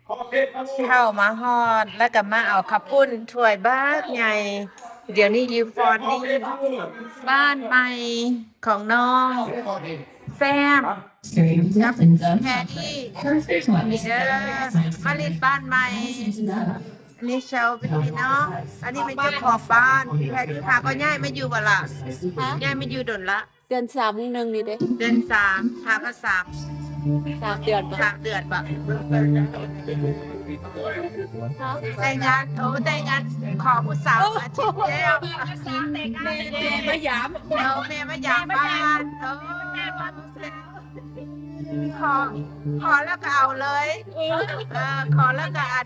ເຂົ້າມາຮອດ ແລ້ວກໍມາເອົາເຂົ້າປຸ້ນຖ້ວຍບັກໃຫຍ່. ດຽວນີ້ຢູ່ຟອນນີ້ ບ້ານໃໝ່ຂອງນ້ອງແຊມ ກັບແພດດີ້ ນີ້ເດີ ມາຫຼິ້ນບ້ານໃໝ່. ອັນນີ້ເຊົາເປັນພີ່ນ້ອງ ອັນນີ້ແມ່ນເຈົ້າຂອງບ້ານ. ແພດດີ້ ພາກໍຍ້າຍມາຢູ່ບໍ່ລະ? ຮະ? ຍ້າຍມາຢູ່ດົນລະ? ເດືອນສາມມື້ໜຶ່ງນີ້ເດ້. ເດືອນສາມ ພາກໍສາມ ສາມເດືອນບໍ່? ສາມເດືອນບໍ່? ແຕ່ງງານ ໂອ້ ແຕ່ງງານ ຂໍຜູ້ສາວອາທິດແລ້ວ. ແມ່ ແມ່ມາຢາມ ເອີ ແມ່ມາຢາມບ້ານ ເອີ ຂໍ ຂໍແລ້ວກໍເອົາເລີຍ ເອີ ຂໍແລ້ວກໍອັດ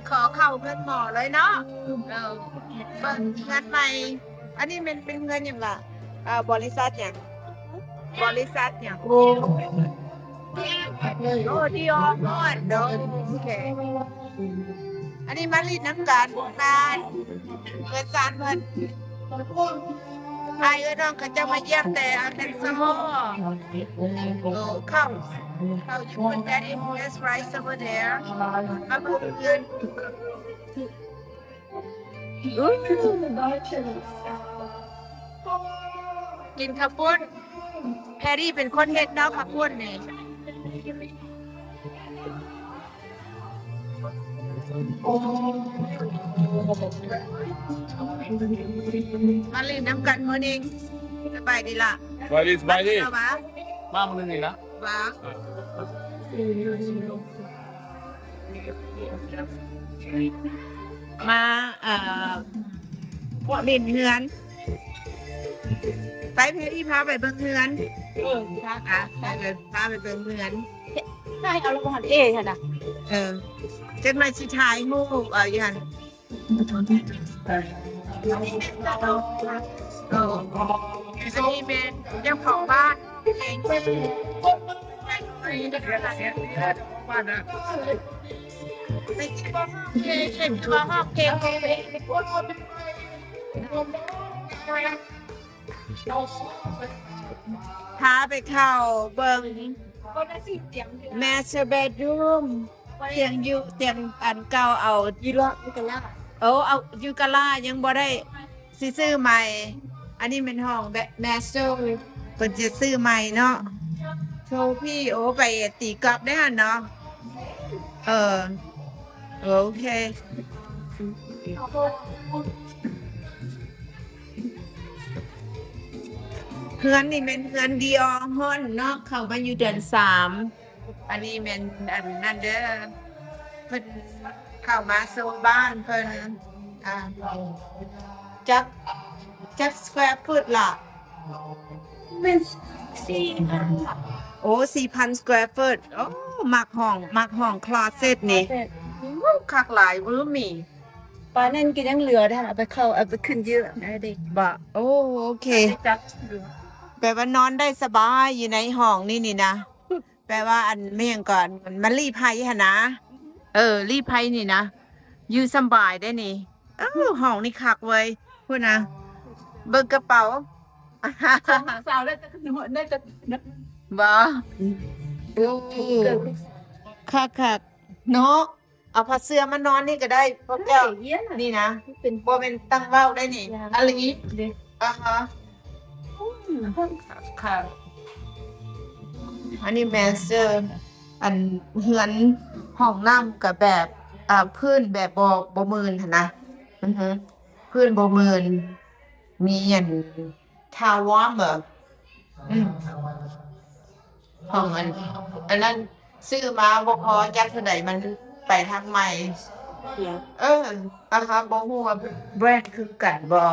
ຂໍເຂົ້າເຮືອນໝໍເລີຍເນາະ. ເອີ ເບິ່ງເຮືອນໃໝ່ ອັນນີ້ແມ່ນເປັນເຮືອນຫຍັງລະ? ເອີ ບໍລິສັດຫຍັງ? ບໍລິສັດຫຍັງ? ໂອ້ ດີອໍ ໂອເຄ. ອັນນີ້ມາຫຼິ້ນນຳກັນ ມາເຮືອນຊານເພິ່ນ ອ້າຍເອື້ອຍນ້ອງເຂົາເຈົ້າມາຢ້ຽມແຕ່ອັນແມ່ນຊໍ. ເອີ ເຂົ້າ ເຂົ້າຢູ່ເພິ່ນ Daddy has rice over there. ມາເບິ່ງເຮືອນ ກິນເຂົ້າປຸ້ນ ແພດດີ້ເປັນຄົນເຮັດເນາະ ເຂົ້າປຸ້ນນີ້. ມາຫຼິ້ນນຳກັນມື້ນີ້ ສະບາຍດີລະ? ສະບາຍດີ ສະບາຍດີ. ມາມື້ນີ້ນະ ວ່າ ມາ ເອີ ຫຼິ້ນເຮືອນ ໄປ ແພດດີ້ ພາໄປເບິ່ງເຮືອນ. ເອີ ພາ ອ່ະ ໄປ ໄປ ພາໄປເບິ່ງເຮືອນ. ໃຫ້ເອົາລະບໍ່ຫັ້ນເອຫັ້ນນະ. ເອີ ຈັກໜ່ອຍຊິຖ່າຍຮູບເອົາຢູ່ຫັ້ນ. ເອີ ອັນນີ້ແມ່ນເຈົ້າຂອງບ້ານເອງ ພາໄປເຂົ້າເບິ່ງ master bedroom. ຕຽງຢູ່ ຕຽງອັນເກົ່າເອົາຢູ່ລະ ຢູ່ກາລາ. ໂອ້ ເອົາຢູ່ກາລາ ຍັງບໍ່ໄດ້ ຊິຊື້ໃໝ່. ອັນນີ້ແມ່ນຫ້ອງແບບ master ເພິ່ນຊິຊື້ໃໝ່ເນາະ. ໂທພີ ໂອ້ ໄປຕີກອບໄດ້ຫັ້ນເນາະ. ເອີ ໂອເຄ. ເຮືອນນີ້ແມ່ນເຮືອນດີອໍຮອນເນາະ ເຂົ້າມາຢູ່ເດືອນສາມ. ອັນນີ້ແມ່ນອັນນັ້ນເດີ ເພິ່ນເຂົ້າມາໂຊບ້ານເພິ່ນ. ອ່າ ຈັກ ຈັກ square foot ລະ? ແມ່ນສີ່ພັນ. ໂອ້ ສີ່ພັນ square foot. ໂອ້ ມັກຫ້ອງ ມັກຫ້ອງ closet ນີ້. closet ຄັກຫຼາຍ roomy. ປານນັ້ນກໍຍັງເຫຼືອໄດ້ ເອົາໄປເຂົ້າ ເອົາໄປຂຶ້ນເຍອະໄດ້ເດ້. ບໍ່ ໂອ້ ໂອເຄ. ແປວ່ານອນໄດ້ສະບາຍຢູ່ໃນຫ້ອງນີ້ນີ້ນະ. ແປວ່າອັນ ແມ່ນຫຍັງກ່ອນ ມັນລີ້ໄພຫັ້ນນະ. ເອີ ລີ້ໄພນີ້ນະ ຢູ່ສະບາຍໄດ້ນີ້. ເອີ ຫ້ອງນີ້ຄັກເວີຍ ພຸ້ນນະ ເບິ່ງກະເປົາ. ສາວໄດ້ແຕ່ ໄດ້ແຕ່ ບໍ່ ໂອ້ ຄັກໆ ເນາະ. ເອົາຜ້າເສື່ອມານອນນີ້ກໍໄດ້ພວກເຈົ້າ. ນີ້ນະ ບໍ່ແມ່ນຕັ້ງເວົ້າໄດ້ນີ້ ອີ່ຫຼີ. ອ່າຮະ ຄັກ. ອັນນີ້ແມ່ນເຊິ່ງ ອັນເຮືອນ ຫ້ອງນ້ຳກໍແບບ ເອີ ພື້ນແບບບໍ່ ບໍ່ມື່ນຫັ້ນນະ. ອືຮຶ ພື້ນບໍ່ມື່ນ ມີອັນ towel warmer. ອືມ ຂອງອັນ ອັນນັ້ນຊື້ມາບໍ່ພໍຈັກເທົ່າໃດ ມັນໄປທາງໃໝ່. ເອີ ອ່າຮະ ບໍ່ຮູ້ວ່າແບຣນຄືກັນບໍ່.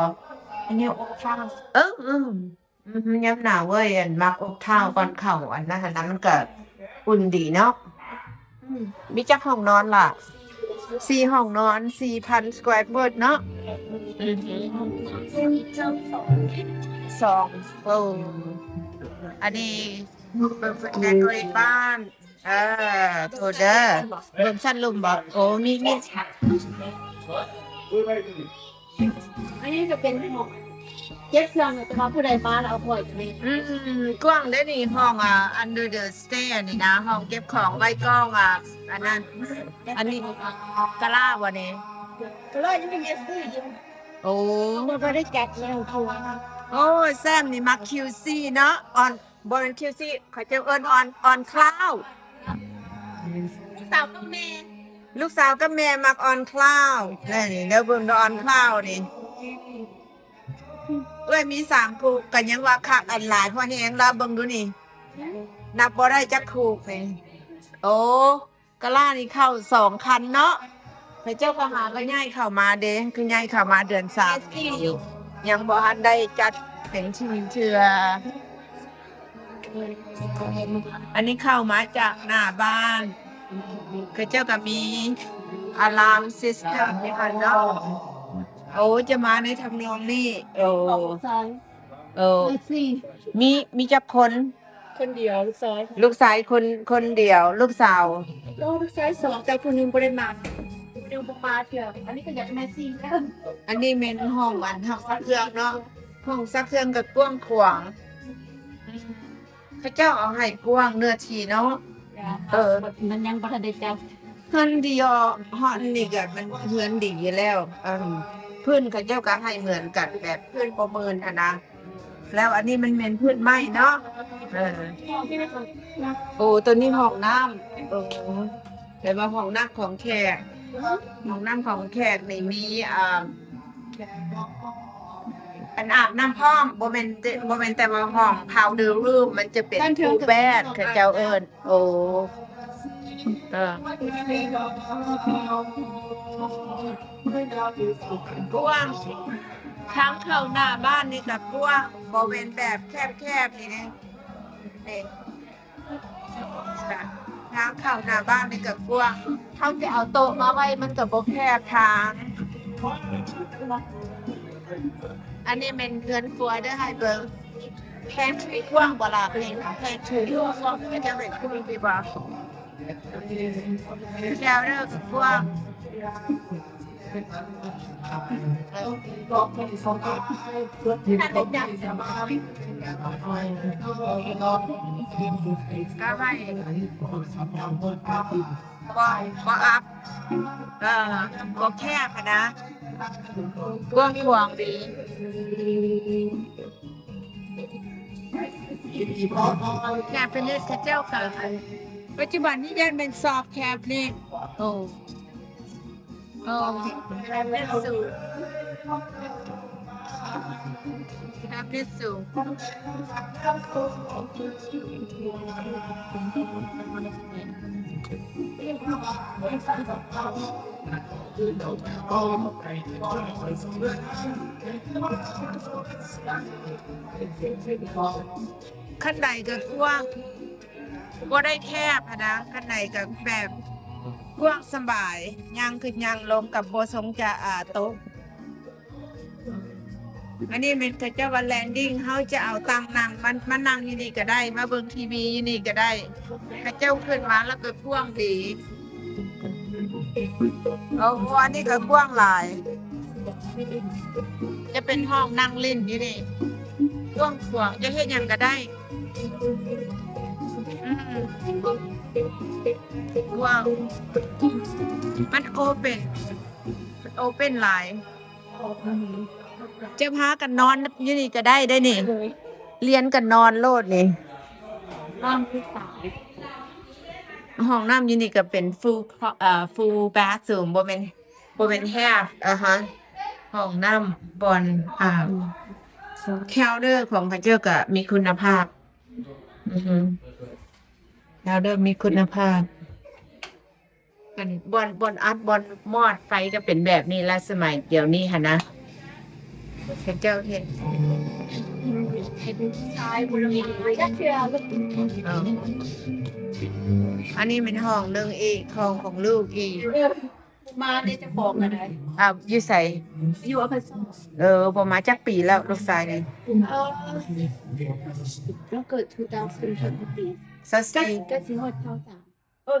ອັນນີ້ອົບທ້າວ. ເອີ ອືມ ອືມ ຍາມໜາວເວີຍ ອັນມັກອົບທ້າວກ່ອນເຂົ້າ ອັນນັ້ນຫັ້ນນະ ມັນກະອຸ່ນດີເນາະ. ອືມ ມີຈັກຫ້ອງນອນລະ? ສີ່ຫ້ອງນອນ ສີ່ພັນ square foot ເນາະ. ອືມ ສອງ ໂອ້ ອັນນີ້ເບິ່ງເພິ່ນ decorate ບ້ານ. ເອີ ໂທດເດີ ເບິ່ງຊັ້ນລຸ່ມບໍ່? ໂອ້ ມີ ມີ ອັນນີ້ຈະເປັນຫ້ອງ ເກັບເຄື່ອງ ແຕ່ວ່າຜູ້ໃດມາແລ້ວເອົາໄວ້ນີ້. ອືມ ກວ້າງເດ້ນີ້ ຫ້ອງ ອ່າ under the stair ນີ້ນະ ຫ້ອງເກັບຂອງໄວ້ກ້ອງ ອ່າ ອັນນັ້ນ ອັນນີ້ກະລາບໍ່ນີ້? ກະລາຍັງມີເມສຊີ້ຢູ່. ໂອ້ ບໍ່ໄດ້ຈັດແລ້ວ. ໂອ້ ແຊມນີ້ມັກຄິວຊີເນາະ ອອນ ບໍ່ແມ່ນຄິວຊີ ເຂົາເຈົ້າເອີ້ນອອນ ອອນຄລາວ. ລູກສາວກັບແມ່ ລູກສາວກັບແມ່ມັກອອນຄລາວ. ແລ້ວນີ້ ດຽວເບິ່ງເດີ ອອນຄລາວນີ້ ເອື້ອຍມີສາມຄູ່ ກໍຍັງວ່າຄັກອັນຫຼາຍພໍແຮງລະ. ເບິ່ງດູນີ້ ນັບບໍ່ໄດ້ຈັກຄູ່ນີ້. ໂອ້ ກະລານີ້ເຂົ້າສອງຄັນເນາະ. ເຂົາເຈົ້າກໍຫາກໍຍ້າຍເຂົ້າມາເດ້ ຄືຍ້າຍເຂົ້າມາເດືອນສາມ ຍັງບໍ່ທັນໄດ້ຈັດເປັນທີ່ເທື່ອ. ອັນນີ້ເຂົ້າມາຈາກໜ້າບ້ານ ເຂົາເຈົ້າກໍມີ alarm system ຢູ່ຫັ້ນເນາະ. ໂອ້ ຈະມາໃນທຳນອງນີ້. ໂອ້ ໂອ້ ມີ ມີຈັກຄົນ? ຄົນດຽວ ລູກຊາຍ ລູກຊາຍຄົນ ຄົນດຽວ ລູກສາວ ລູກຊາຍສອງ ແຕ່ຜູ້ໜຶ່ງບໍ່ໄດ້ມາ ຜູ້ໜຶ່ງບໍ່ມາເທື່ອ. ອັນນີ້ກໍຢາກແມ່ຊີນ ອັນນີ້ແມ່ນຫ້ອງອັນ ຫ້ອງຊັກເຄື່ອງເນາະ. ຫ້ອງຊັກເຄື່ອງກໍກວ້າງຂວາງ ເຂົາເຈົ້າເອົາໃຫ້ກວ້າງເນື້ອທີ່ເນາະ. ເອີ ມັນຍັງບໍ່ທັນໄດ້ຈັດ ເຮືອນດີອອ ຮອດນີ້ກໍມັນເຮືອນດີຢູ່ແລ້ວ. ເອີ ພື້ນເຂົາເຈົ້າກໍໃຫ້ເໝືອນກັນ ແບບພື້ນບໍ່ມື່ນຫັ້ນນະ. ແລ້ວອັນນີ້ມັນແມ່ນພື້ນໄມ້ເນາະ. ເອີ ໂອ້ ໂຕນີ້ຫ້ອງນ້ຳ. ໂອ້ ແຕ່ວ່າຫ້ອງນ້ຳຂອງແຂກ ຫ້ອງນ້ຳຂອງແຂກນີ້ມີ ອ່າ ອັນອາບນ້ຳພ້ອມ. ບໍ່ແມ່ນ ບໍ່ແມ່ນແຕ່ວ່າຫ້ອງ powder room ມັນຈະເປັນ full bath ເຂົາເຈົ້າເອີ້ນ. ໂອ້ ເອີ ກວ້າງ ທາງເຂົ້າໜ້າບ້ານນີ້ກໍກວ້າງ ບໍ່ແມ່ນແບບແຄບໆ ນີ້ເດ້. ນີ້ ທາງເຂົ້າໜ້າບ້ານນີ້ກໍກວ້າງ ເຮົາຈະເອົາໂຕະມາໄວ້ມັນກໍບໍ່ແຄບທາງ. ອັນນີ້ແມ່ນເຮືອນຄົວເດີ ໃຫ້ເບິ່ງ pantry ກວ້າງບໍ່ລະ? pantry ກວ້າງ ເປັນຈັ່ງໃດ ຄືດີບໍ່? ແຖວເດີ ກວ້າງ ກໍໃຫ້ ບໍ່ ບໍ່ອັບ ເອີ ບໍ່ແຄບຫັ້ນນະ ກວ້າງຂວາງດີ. ແຄບເປັນເລດ ເຂົາເຈົ້າກໍ ປັດຈຸບັນນີ້ຢ້ານແມ່ນຊອບແຄບເລດ. ໂອ້ ໂອ້ ແຄບເລດສູງ ແຄບເລດສູງ. ຂັ້ນໄດກໍກວ້າງ ບໍ່ໄດ້ແຄບຫັ້ນນະ ຂັ້ນໄດກໍແບບກວ້າງສະບາຍ ຍ່າງຂຶ້ນຍ່າງລົງກໍບໍ່ຊົງຈະ ອ່າ ຕົກ. ອັນນີ້ແມ່ນເຂົາເຈົ້າວ່າ landing ເຮົາຈະເອົາຕັ່ງນັ່ງ ມາ ມານັ່ງຢູ່ນີ້ກໍໄດ້ ມາເບິ່ງທີວີຢູ່ນີ້ກໍໄດ້ ເຂົາເຈົ້າຂຶ້ນມາແລ້ວກໍກວ້າງດີ. ໂອ້ ອັນນີ້ກໍກວ້າງຫຼາຍ ຈະເປັນຫ້ອງນັ່ງຫຼິ້ນຢູ່ນີ້ ກວ້າງຂວາງ ຈະເຮັດຫຍັງກໍໄດ້. ອືມ ກວ້າງ ມັນໂອເປັນ ມັນໂອເປັນຫຼາຍ. ຈະພາກັນນອນຢູ່ນີ້ກໍໄດ້ເດ້ນີ້ ລຽນກັນນອນໂລດນີ້. ຫ້ອງນ້ຳຢູ່ນີ້ກໍເປັນ full ເອີ full bathroom ບໍ່ແມ່ນ ບໍ່ແມ່ນ half ອາຮະ ຫ້ອງນ້ຳ ບ່ອນ ອ່າ counter ຂອງເຂົາເຈົ້າກໍມີຄຸນນະພາບ. ອືຮຶ counter ມີຄຸນນະພາບ. ອັນບ່ອນ ບ່ອນອັດ ບ່ອນມອດໄຟກໍເປັນແບບນີ້ລະ ສະໄໝດຽວນີ້ຫັ້ນນະ ເຂົາເຈົ້າເຮັດ ເອີ ອັນນີ້ແມ່ນຫ້ອງໜຶ່ງອີກ ຫ້ອງຂອງລູກອີກ. ມາໄດ້ຈັກປອງແລ້ວໃດ? ອ້າວ ຢູ່ໃສ? ຢູ່ອຳເພີ ເອີ ບໍ່ມາຈັກປີແລ້ວ ລູກຊາຍນີ້? ເອີ ເຮົາເກີດ two thousand ປີ ຊາວສີ່ ໃກ້ ໃກ້ຊິຮອດຊາວສາມ ເອີ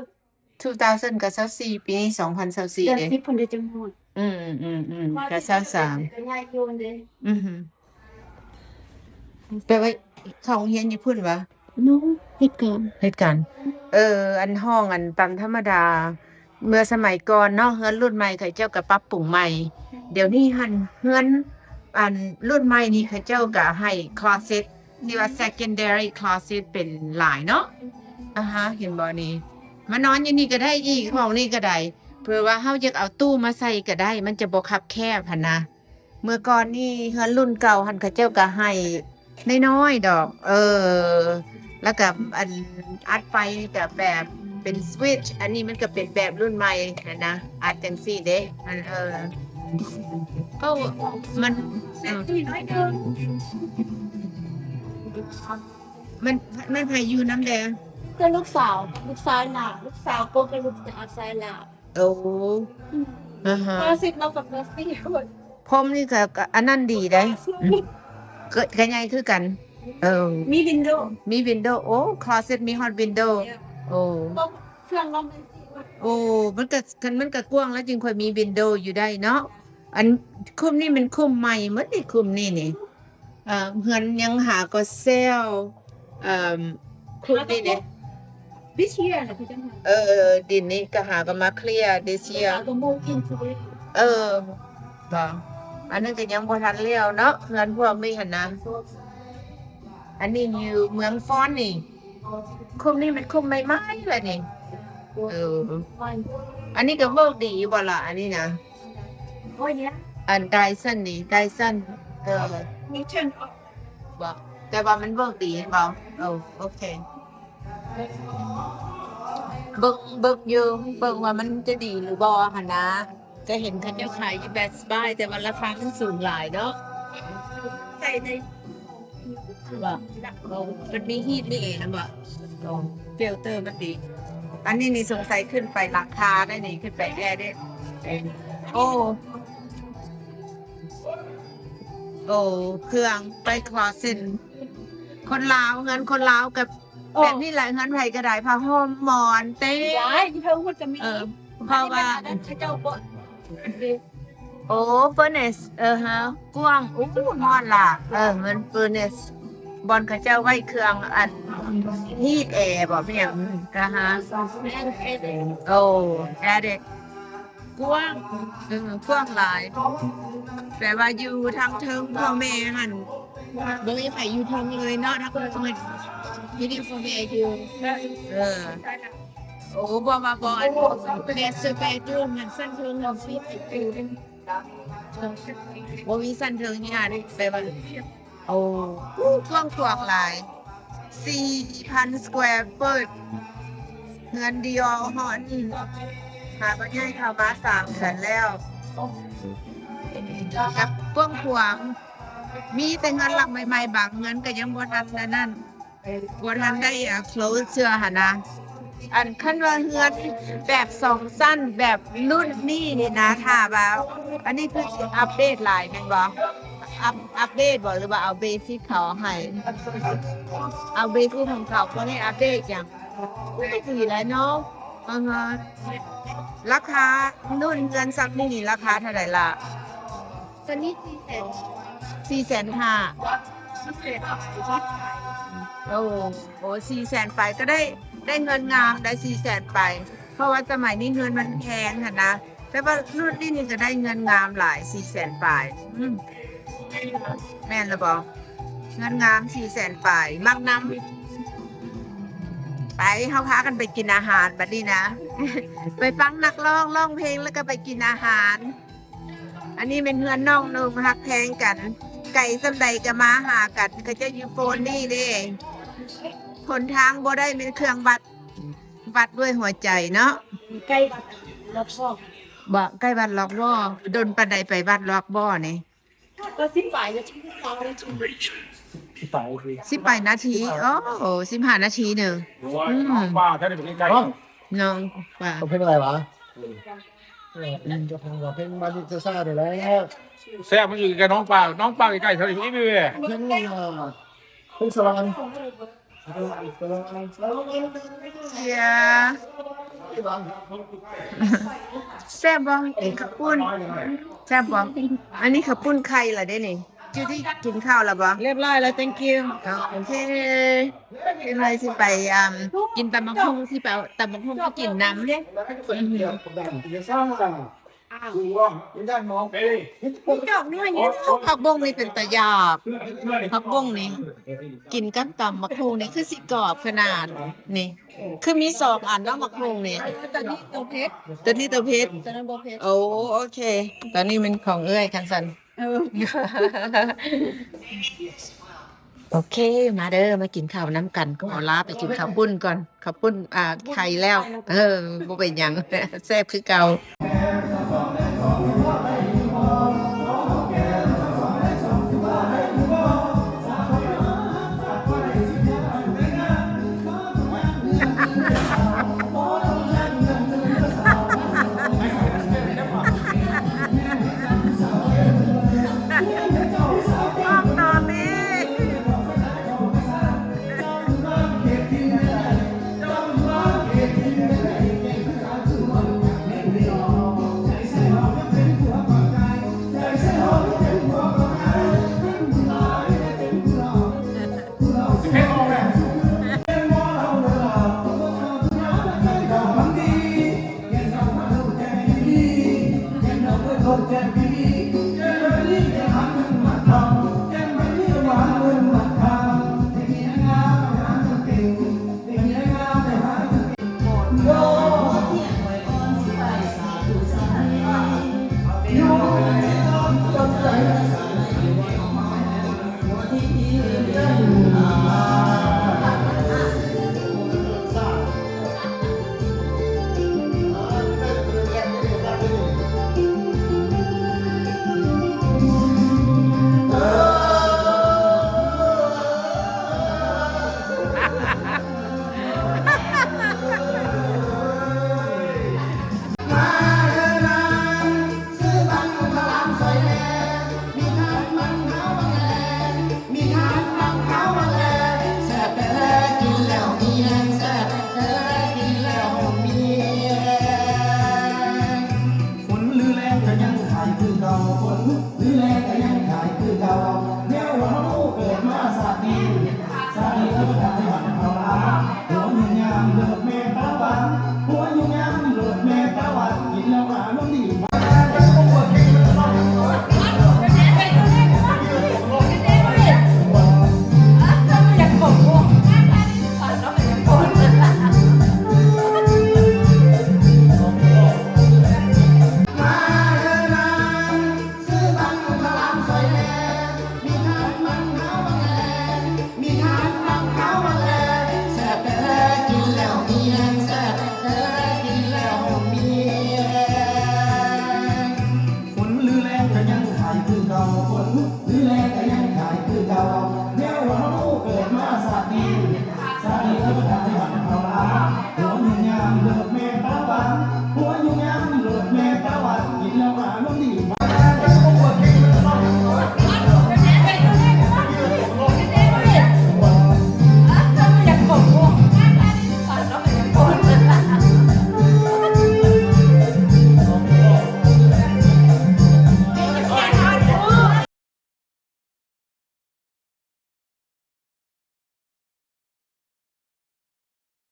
two thousand ກໍຊາວສີ່ ປີນີ້ ສອງພັນຊາວສີ່ ເດືອນສິບເພິ່ນໄດ້ຈັກຮອດ. ອືມ ອືມ ອືມ ກໍຊາວສາມ ກໍຍາກຢູ່ເດ້. ອືຮຶ ແປວ່າເຂົ້າໂຮງຮຽນຢູ່ພຸ້ນຫວາ? ໂນ ເຮັດການ ເຮັດການ. ເອີ ອັນຫ້ອງອັນຕາມທຳມະດາ ເມື່ອສະໄໝກ່ອນເນາະ ເຮືອນລຸ້ນໃໝ່ເຂົາເຈົ້າກໍປັບປຸງໃໝ່. ດຽວນີ້ຫັ້ນເຮືອນອັນລຸ້ນໃໝ່ນີ້ເຂົາເຈົ້າກໍໃຫ້ closet ທີ່ວ່າ secondary closet ເປັນຫຼາຍເນາະ. ອາຮະ ເຫັນບໍ່ນີ້ ມານອນຢູ່ນີ້ກໍໄດ້ອີກ ຫ້ອງນີ້ກໍໄດ້ ເພື່ອວ່າເຮົາຢາກເອົາຕູ້ມາໃສ່ກໍໄດ້ ມັນຈະບໍ່ຄັບແຄບຫັ້ນນະ. ເມື່ອກ່ອນນີ້ເຮືອນລຸ້ນເກົ່າຫັ້ນ ເຂົາເຈົ້າກໍໃຫ້ນ້ອຍໆດອກ ເອີ ແລ້ວກໍອັນອັດໄຟກໍແບບເປັນ switch ອັນນີ້ມັນກໍເປັນແບບລຸ້ນໃໝ່ຫັ້ນນະ ອັດຈັ່ງຊີ້ເດ້ ອັນ ເອີ ເພາະມັນ ມັນ ມັນໃຜຢູ່ນຳແດ່? ກໍລູກສາວ ລູກຊາຍຫຼ້າ ລູກສາວກໍ ກໍລູກຊາຍຫຼ້າ. ໂອ້ ອືມ ອາຮະ ພາສິດເຮົາກັບເມສຊີ ພົມນີ້ກໍ ກໍອັນນັ້ນດີເດ້ ກໍ ກໍໃຫຍ່ຄືກັນ. ເອີ ມີວິນໂດ ມີວິນໂດ ໂອ້ closet ມີຮອດວິນໂດ. ໂອ້ ເຄື່ອງລຳ ໂອ້ ມັນກໍ ຄັນມັນກໍກວ້າງແລ້ວຈຶ່ງຄ່ອຍມີວິນໂດຢູ່ໄດ້ເນາະ. ອັນຄຸ້ມນີ້ແມ່ນຄຸ້ມໃໝ່ໝົດນີ້ ຄຸ້ມນີ້ນີ້. ເອີ ເຮືອນຍັງຫາກໍແຊວ ເອີ ຄຸມນີ້ເດ້ this year ນະ ເອີ ດິນນີ້ກໍຫາກໍມາເຄລຍ this year ເອີ ບໍ່ ອັນນັ້ນກໍຍັງບໍ່ທັນແລ້ວເນາະ ເຮືອນພວກນີ້ຫັ້ນນະ. ອັນນີ້ຢູ່ເມືອງຟອນນີ້ ຄຸ້ມນີ້ແມ່ນຄຸ້ມໃໝ່ໆລະນີ້. ເອີ ອັນນີ້ກໍເວີກດີຢູ່ບໍ່ລະ ອັນນີ້ນະ? ອັນໄດສັນນີ້ ໄດສັນ ເອີ ບໍ່ ແຕ່ວ່າມັນເວີກດີແມ່ນບໍ່? ເອີ ໂອເຄ ເບິ່ງ ເບິ່ງຢູ່ ເບິ່ງວ່າມັນຈະດີຫຼືບໍ່ຫັ້ນນະ. ຈະເຫັນເຂົາເຈົ້າຂາຍຢູ່ Best Buy ແຕ່ວ່າລາຄາມັນສູງຫຼາຍເນາະ ໃສ່ໃນ ວ່າ ມັນມີຮີດມີແອນຳບໍ່? ຟິວເຕີມັນດີ. ອັນນີ້ນີ້ສົງໄສຂຶ້ນໄປຫຼັງຄາໄດ້ນີ້ ຂຶ້ນໄປແອເດ້. ໂອ້ ໂອ້ ເຄື່ອງໄປຄອເຊັນ ຄົນລາວ ເຮືອນຄົນລາວກໍ ໂອ້ ແບບນີ້ແຫຼະ ເຮືອນໃຜກໍໄດ້ ຜ້າຫົ່ມ ໝອນ ເຕັມ ໄດ້ ຢູ່ເທິງພຸ້ນກໍມີ. ເອີ ເພາະວ່າ ເຂົາເຈົ້າບໍ່ ໂອ້ furnace ເອີ ຮະ ກວ້າງ ໂອ້ ຮອດລະ ເອີ ເຮືອນ furnace ບ່ອນເຂົາເຈົ້າໄວ້ເຄື່ອງອັນ heat ແອບໍ ແມ່ນຫຍັງກະຫາ ໂອ້ attic ກວ້າງ ເອີ ກວ້າງຫຼາຍ ແປວ່າຢູ່ທາງເທິງພໍ່ແມ່ຫັ້ນ ບໍ່ມີໃຜຢູ່ເທິງເລີຍເນາະ ທັງເພິ່ນຢູ່ນີ້ພໍ່ແມ່ຢູ່ ເອີ ໂອ້ ບໍ່ວ່າບໍ່ ອັນ master bedroom ຫັ້ນຊັ້ນເທິງຫັ້ນ ບໍ່ມີຊັ້ນເທິງນີ້ຫັ້ນ ແປວ່າ ໂອ້ ກວ້າງຂວາງຫຼາຍ ສີ່ພັນ square foot ເຮືອນດຽວເຮົາອັນນີ້ ຫາກໍຍ້າຍເຂົ້າມາສາມເດືອນແລ້ວ ກັບກວ້າງຂວາງ ມີແຕ່ເຮືອນຫຼັງໃໝ່ໆ ບາງເຮືອນກໍຍັງບໍ່ທັນອັນນັ້ນ ບໍ່ທັນໄດ້ close ເທື່ອຫັ້ນນະ. ອັນຄັນວ່າເຮືອນແບບສອງຊັ້ນ ແບບລຸ້ນນີ້ນີ້ນະ ຖ້າວ່າ ອັນນີ້ຄືຊິອັບເດດຫຼາຍແມ່ນບໍ່? ອັບ ອັບເດດບໍ່ ຫຼືວ່າເອົາເບສິກເຂົາໃຫ້? ເອົາເບສິກຂອງເຂົາ ບໍ່ໄດ້ອັບເດດຫຍັງ. ໂອ້ຍ ດີຫຼາຍເນາະ. ເອີ ລາຄາລຸ້ນເຮືອນຊ່ຳນີ້ລາຄາເທົ່າໃດລະ? ໂອ້ ໂອ້ ສີ່ແສນປາຍ ກໍໄດ້ ໄດ້ເຮືອນງາມ ໄດ້ສີ່ແສນປາຍ ເພາະວ່າສະໄໝນີ້ເຮືອນມັນແພງຫັ້ນນະ ແຕ່ວ່າລຸ້ນນີ້ນີ້ກໍໄດ້ເຮືອນງາມຫຼາຍ ສີ່ແສນປາຍ. ອືມ ແມ່ນລະບໍ່? ເຮືອນງາມສີ່ແສນປາຍ ມັກນຳ. ໄປ ເຮົາພາກັນໄປກິນອາຫານບັດນີ້ນະ ໄປຟັງນັກຮ້ອງຮ້ອງເພງ ແລ້ວກໍໄປກິນອາຫານ. ອັນນີ້ແມ່ນເຮືອນນ້ອງໜຸ່ມຮັກແພງກັນ ໄກສ່ຳໃດກໍມາຫາກັນ ເຂົາເຈົ້າຢູ່ໂຟນນີ້ເດ້. ຫົນທາງບໍ່ໄດ້ແມ່ນເຄື່ອງວັດ ວັດດ້ວຍຫົວໃຈເນາະ. ໃກ້ວັດລັອກວໍ ບໍ່ ໃກ້ວັດລັອກວໍ. ດົນປານໃດໄປວັດລັອກວໍນີ້? ກໍສິບປາຍນາທີ ຊາວນາທີ ສິບປາຍນາທີ. ໂອ້ໂຫ ສິບຫ້ານາທີໜຶ່ງ. ອືມ ນ້ອງປາ ເພງອະໄລຫວາ? ເອີ ເຈົ້າຂອງວ່າເພງມາດິຊາຊານີ້ແຫຼະ. ແຊບ ມັນຢູ່ໃກ້ນ້ອງປາ ນ້ອງປາໃກ້ໆ ເທົ່ານີ້ເດ້. ເພງ ເພງສະຫວ່າງ ແຊບບໍ່? ເປັນເຂົ້າປຸ້ນ ແຊບບໍ່? ອັນນີ້ເຂົ້າປຸ້ນໄຂ່ລະເດ້ນີ້. ຢູ່ທີ່ກິນເຂົ້າແລ້ວບໍ່? ຮຽບຮ້ອຍແລ້ວ thank you. ໂອເຄ ເປັນໄວຊິໄປ ອ່າ ກິນຕຳບັກຫຸ່ງ ຊິໄປເອົາຕຳບັກຫຸ່ງມາກິນນຳ. ຜັກບົ້ງນີ້ເປັນຕາຢາກ ຜັກບົ້ງນີ້ກິນກັບຕຳບັກຫຸ່ງນີ້ຄືຊິກອບຂະໜາດນີ້ ຄືມີສອງອັນເນາະ ບັກຫຸ່ງນີ້. ໂຕນີ້ໂຕເຜັດ ໂຕນີ້ໂຕເຜັດ ໂຕນັ້ນບໍ່ເຜັດ. ໂອ້ ໂອເຄ ຕອນນີ້ແມ່ນຂອງເອື້ອຍຄັນຊັ້ນ. ເອີ ໂອເຄ ມາເດີ ມາກິນເຂົ້ານຳກັນ. ຂໍລາໄປກິນເຂົ້າປຸ້ນກ່ອນ ເຂົ້າປຸ້ນ ອ່າ ໄຂ່ແລ້ວ. ເອີ ບໍ່ເປັນຫຍັງ ແຊບຄືເກົ່າ. ເ